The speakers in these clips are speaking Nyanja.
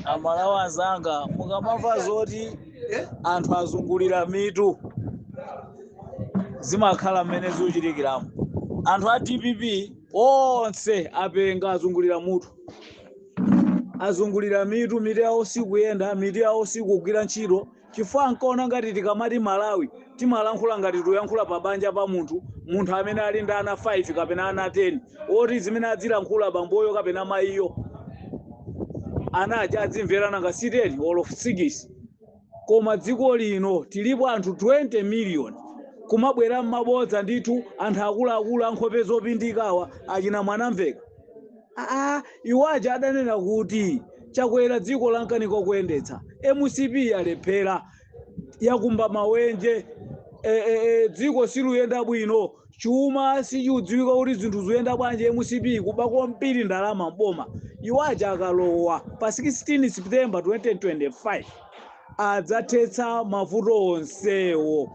Amalawi anzanga, mukamamva zoti anthu azungulira mitu, zimakhala mmene zikuchitikiramo. Anthu a DPP onse apenga, azungulira mutu, azungulira mitu, mitu yawo sikuyenda, mitu yawo sikugwira ntchito, chifukwa ankaona ngati tikamati Malawi timalankhula ngati tikuyankhula pa banja pa munthu, munthu amene ali ndi ana 5 kapena ana 10, oti zimene adzilankhula bamboyo kapena mayiyo ana aja adzimverana nga si 10 olo 6. Koma dziko lino tilipo anthu 20 million, kumabwera mmabodza ndithu. Anthu akuluakulu ankhope zopindikawa, achina Mwanamveka, aa, iwo aja adanena kuti Chakwera dziko lankanika kuyendetsa, MCP yalephera, yakumba mawenje, dziko siluyenda bwino, chuma sichikudziwika kuti zinthu zikuyenda bwanji, MCP kuba kwambiri ndalama mboma. Iwo aja akalowa pa 16 September 2025 adzathetsa mavuto onsewo.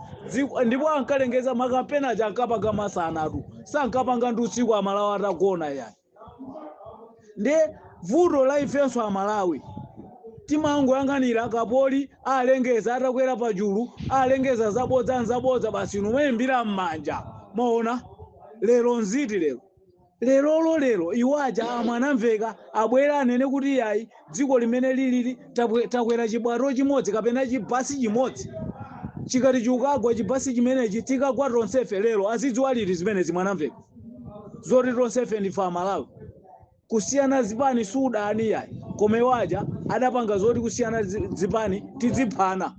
Ndipo ankalengeza makampeni aja, ankapanga masanatu, sankapanga ndi usiku Amalawi atagona yani. Ndi vuto la ifenso Amalawi, timangoyang'anira kapoli alengeza atakwera pachulu, alengeza zabodza nzabodza basi, inu muyimbira m'manja. Maona lero nziti? Lero lerolo, lero iwo aja aMwanamveka abwera anene kuti yayi, dziko limene lilili takwera chibwato chimodzi kapena chibasi chimodzi, chikati chikagwa chibasi chimenechi tikagwa tonsefe. Lero azidziwa liti zimenezi Mwanamveka, zoti tonsefe ndife Amalawi? Kusiyana zipani sudani yayi, koma iwo aja adapanga zoti kusiyana zipani tidziphana,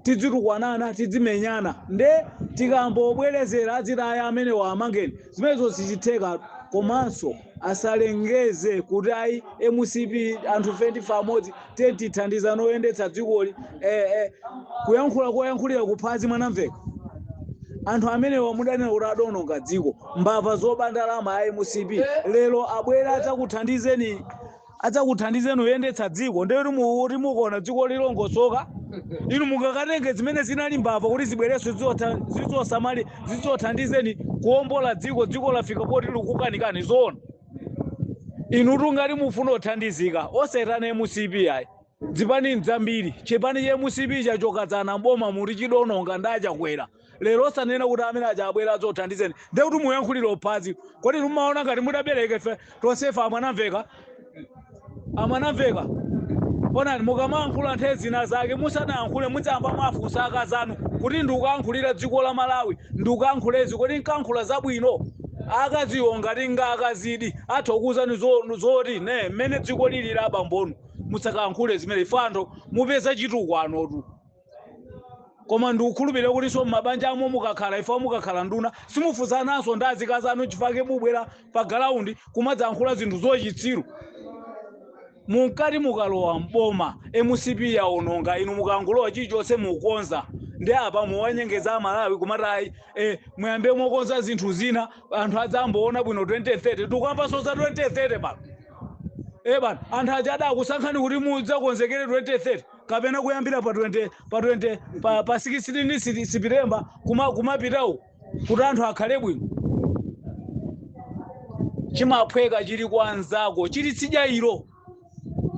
tidzitukwanana, tidzimenyana, nde tikambobwerezera adziti aya amene waamangeni. Zimenezo sizitheka. Komanso asalengeze kuti ayi, MCP, anthu 25 amodzi, tithandizana oyendetsa dzikoli. Kuyankhula koyankhulira kuphazi. Mwanamveka, anthu amenewa mudanena kuti adononga dziko, mbava zoba ndalama a MCP, lero abwera adzakuthandizeni kuyendetsa dziko. Ndekuti mukuti mukuona dziko lilongosoka? Inu mungakatenge zimene zinali mbava kuti zibwerenso zidzosamali, zidzothandizeni kuwombola dziko? Dziko lafika poti likukanikani, zoona? Inu tungati mufuna kuthandizika, osayitana MCP ayi. Zipani nzambiri. Chipani cha MCP chachokadzana mboma, muti chidononga ndachakwera. Lero osanena kuti amene aja abwera adzothandizeni, ndekuti muyankhulire uphazi. Kodi inu mumaona ngati mudabereka ife tonsefe? Amwanamveka, Amwanamveka, onani, mukamayankhula nthawi zina zake musanayankhule mudzayamba mwafunsa akazanu kuti ndikuyankhulira dziko la Malawi, ndikuyankhulezi, kodi nkankhula zabwino? Akaziwo ngati nga akazidi atha kukuwuzani zoti ne mmene dziko lilili, abambonu musakayankhule zimene ife anthu mupeza chitukwanotu. Koma ndikukhulupirira kutinso m'mabanja amwe mukakhala, ife mukakhala nduna, simufusananso ndi azikazi anu chifukwa mubwera pa ground kumadzayankhula zinthu zochitsiru. Munkati mukalowa mboma MCP yaononga, inu mukangulowa chilichonse mukonza. Ndi apa muwanyengeza Amalawi kumati ayi, muyambe mokonza zinthu zina, anthu adzamboona bwino 2030. Tikambanso za 2030 pano. Bana, anthu aja adakusankhani kuti mudzakonzekere 2030 kapena kuyambira pa 20 pa 20 pa 16 September kumapitawo kuti anthu akhale bwino. Chimaphweka chili kwa anzako chili tsidya ilo.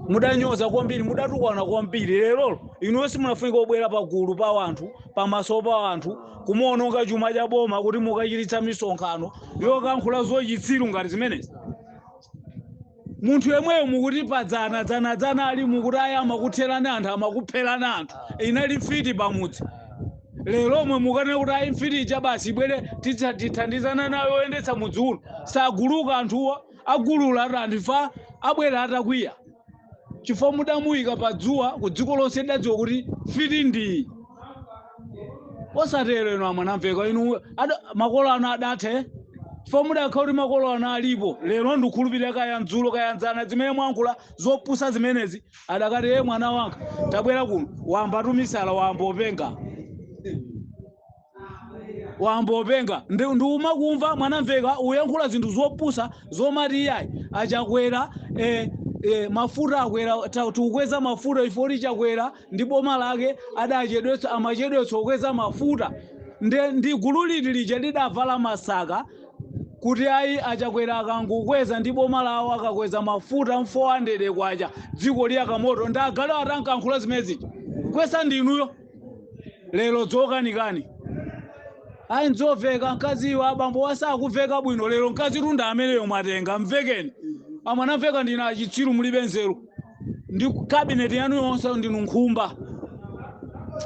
Mudanyoza kwambiri, mudatukwana kwambiri. Lerolo inuyo simunafunika kubwera pagulu pa wanthu, pamaso pa wanthu, kumuononga chuma cha boma kuti mukachititsa misonkhano yokankhula zochitsiru ngati zimenezi. Munthu yemweyo mukuti padzana dzana dzana ali mukuti ayi, amakutherani anthu, amakupherani anthu, inali mfiti pamudzi. Lero omwe mukanena kuti ayi, mfiti ija basi ibwere tithandizana nayo yoyendetsa mudzi uno, saguluka anthuwa, agulula ati anthu fa abwera atakwiya, chifukwa mudamuyika pa dzuwa ku dziko lonse, lidadziwa kuti mfiti ndi osatero. Inu Amwanamveka, inu makolo anu adathe, chifukwa mudakhala kuti makolo anu alipo lero, ndikukhulupirira kaya mdzulo kaya mdzana zimene mwankhula zopusa zimenezi, adakati, "E mwana wanga, tabwera kuno, wamba tumisala, wamba openga, wamba openga." Ndi umakumva Mwanamveka uyankhula zinthu zopusa zomati iyayi, achakwera, mafuta akwera, tikukweza mafuta ifoti Chakwera ndi boma lake adachedwetsa, amachedwetsa kukweza mafuta. Ndi gulu liti lija lidavala masaka? Kuti ayi, aChakwera akangokweza ndi boma lawo, akakweza mafuta 400 kwacha, dziko liyaka moto. Ndi agalu atankankhula zimenezi. Kwesa ndinuyo lero dzokanikani. Ayi, ndzoveka mkaziwo, abambo wasakuveka bwino lero. Mkazi tunda ameneyo mwatenga, mvekeni amwanamveka, ndina achitsiru, mulibe nzeru, ndi cabinet yanu yonse ndinu nkhumba.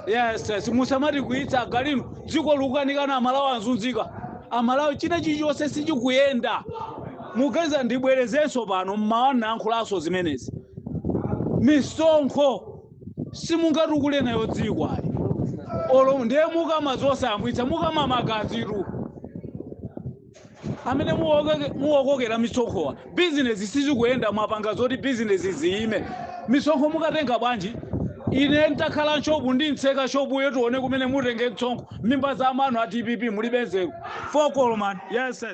Yes, musamati kuitsa agalinu. Dziko likukanikana, Amalawi anzunzika, Amalawi china chilichonse sichikuyenda. Mugeza ndibwerezenso pano, mmawa nayankhulanso zimenezi. Misonkho simungatukule nayo dziko ayi, olo ndiye mukama zosayamwitsa, mukama magazitu amene muwokokera misonkhowa. Bizinesi sizikuyenda, mwapanga zoti bizinesi ziyime. Misonkho mukatenga bwanji? Ine ntakhala shop, ndintseka shopuyo, tione kumene mutenge msonkho. Mimba za manu a DPP, mulibe nzeru. Fokolo man. Yes.